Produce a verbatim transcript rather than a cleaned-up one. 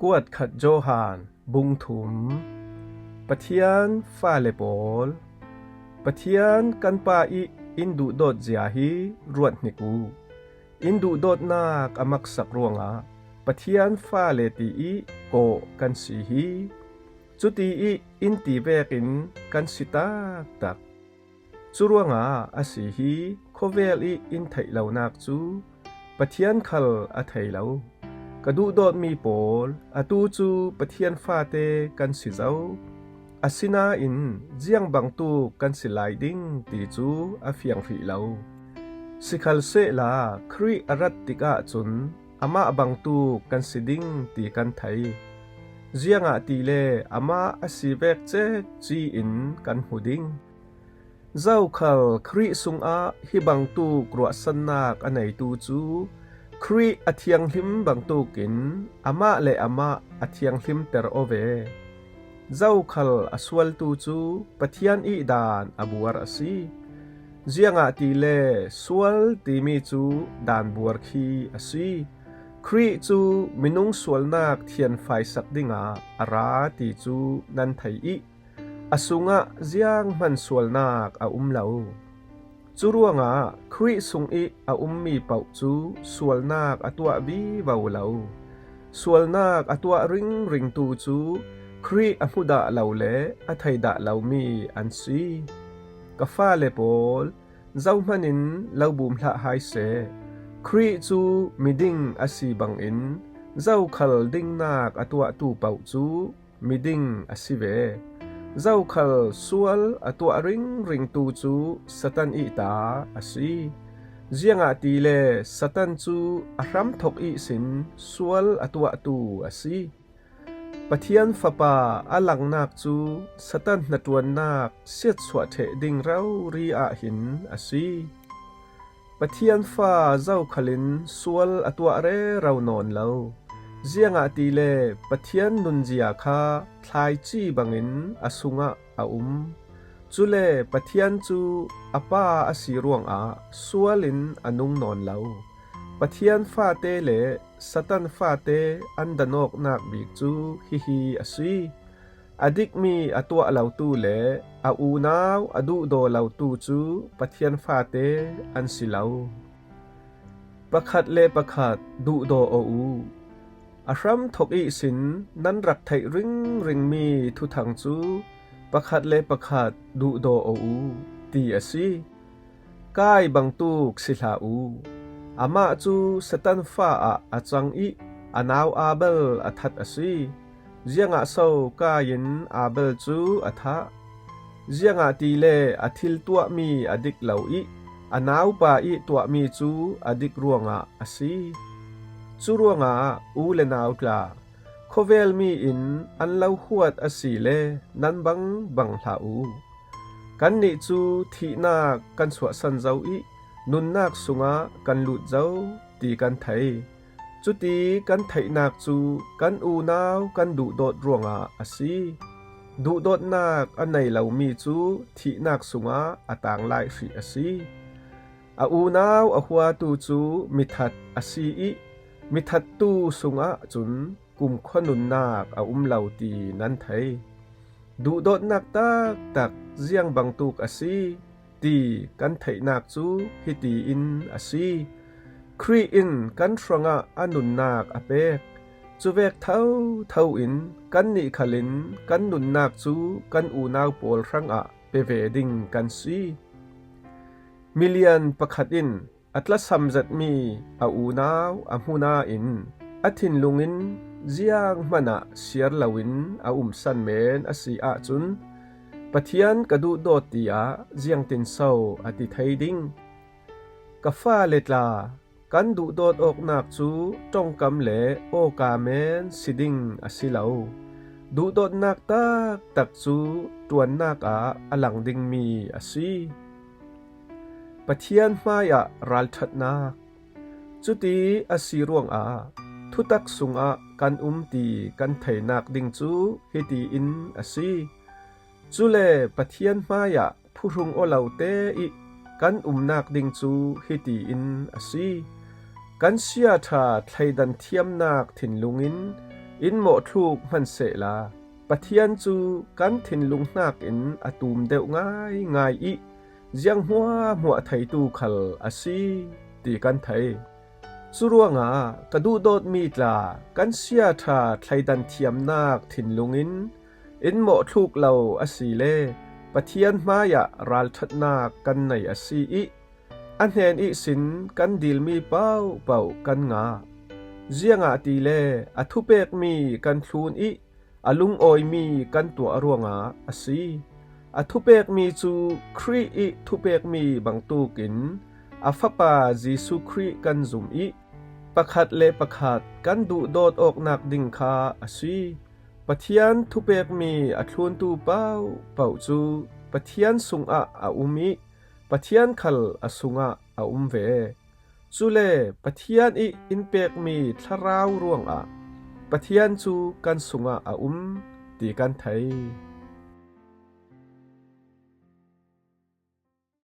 Kuat khat Johan, bung thum. Pathian fale pawl, Pathian kan Pa ih in duhdawt zia hi ruat hnik uh. In duhdawtnak a maksak ruangah Pathian fale ti ih kawh kan si hi. Cuti ih in ti vekin kan si taktak. Curuangah a si hi, khawvel ih in theih lonak cu Pathian khal a thei lo. Ka duhdawtmi pawl, atu cu Pathian fate kan si zo. Asinain ziang bangtuk kan si lai ding ti cu a fiang hrih lo. Sikhalsehla Khrih a rat tikah cun amah bangtuk kan si ding ti kan thei. Ziangahtile amah a si vek cekci in kan hmu ding. Zokhal Khrih sungah hi bangtuk ruahsannak a neitu cu Khrih a thianghlim bangtukin amah le amah a thianghlimter aw ve. Zokhal a sualtu cu Pathian ih dan a buar a si. Ziangahtile sual timi cu dan buar khi a si. Khrih cu minung sualnak thianfaisak dingah a ra ti cu nan thei ih, a sungah zianghman sualnak a um lo. Curuangah Khrih sungih a ummi paoh cu sualnak a tuah vivo lo. Sualnak a tuah ringringtu cu Khrih a hmu dah lo le a thei dah lomi an si. Ka fale pawl, zohmanin lo bum hlah hai seh. Khrih cu miding a si bangin zokhal dingnak a tuahtu paoh cu miding a si ve. Zokhal sual a tuah ringringtu cu Satan ih ta a si. Ziangahtile Satan cu a hramthok ihsin sual a tuahtu a si. Pathian Fapa a langnak cu Satan hnaṭuannak siatsuah ṭheh ding rori ah hin a si. Pathian fa zokhal in sual a tuah rero nawn lo. Ziangahtile Pathian nunzia kha thlaici bangin a sungah a um. Cule Pathian cu a Pa a si ruangah sual in a nung nawn lo. Pathian fate le Satan fate an danawknak bik cu hihi a si. A dikmi a tuah lotu le a unau a duhdaw lotu cu Pathian fate an si lo. Pakhat le pakhat duhdaw aw u. A hramthok ihsin nan rak theih ringringmi thuthang cu pakhat le pakhat duhdaw aw u, ti a si. Kai bangtuk si hlah u. Amah cu Satan fa ah a cang ih a nau Abel a that a si. Ziangah so Kai in Abel cu a thah? Ziangahtile a thil tuahmi a dik lo ih a naupa ih tuahmi cu a dik ruangah a si. Curuangah u le nau tla, khawvelmi in an lo huat a si le nan bangbang hlah u. Kannih cu thihnak kan suahsan zo ih nunnak sungah kan lut zo ti kan thei. Cuti kan theihnak cu kan unau kan duhdawt ruangah a si. Duhdawtnak a nei lomi cu thihnak sungah a tang lai hrih a si. A unau a huatu cu mithat a si ih mithattu sungah cun kumkhua nunnak a um lo ti nan thei. Duhdawtnak taktak ziang bangtuk a si ti kan theihnak cu hiti in a si. Khrih in kan hrangah a nunnak a pek. Cuvek thotho in kannih khal in kan nunnak cu kan unau pawl hrangah pe ve ding kan si. Milian pakhat in a tlasam zetmi a unau a hmu nain a thinlung in zianghman ah siar loin a umsan men a si ahcun Pathian ka duhdawt tiah ziangtinso a ti thei ding? Ka fale tla, kan duhdawt awknak cu ṭongkam le awka men si ding a si lo. Duhdawtnak taktak cu ṭuannak ah a lang dingmi a si. Pathian hmaiah ralṭhatnak. Cuti a si ruangah thutak sungah kan um ti kan theinak ding cu hiti in a si. Cule Pathian hmaiah phuhrung aw lote ih kan umnak ding cu hiti in a si. Kan siaṭha thleidan thiamnak thinlung in in mawhthluk hmansehla, Pathian cu kan thinlung hnakin a tum deuh ngaingai ih ziang hmuahhmuah theitu khal a si, ti kan thei. Curuangah ka duhdawtmi tla kan siaṭha thleidan thiamnak thinlung in in mawhthluk lo asile Pathian hmaiah ralṭhatnak kan nei a si ih a hnen ihsin kan dilmi pohpoh kan ngah. Ziangahtile a thupekmi kan thlun ih a lungawimi kan tuah ruangah a si. A thupekmi cu Khrih ih thupekmi bangtukin a Fapa Jesuh Khrih kan zum ih pakhat le pakhat kan duhdawt awknak ding kha a si. Pathian thupekmi a thluntu pohpoh cu Pathian sungah a um ih Pathian khal a sungah a um ve. Cule Pathian ih in pekmi thlarau ruangah Pathian cu kan sungah a um, ti kan thei.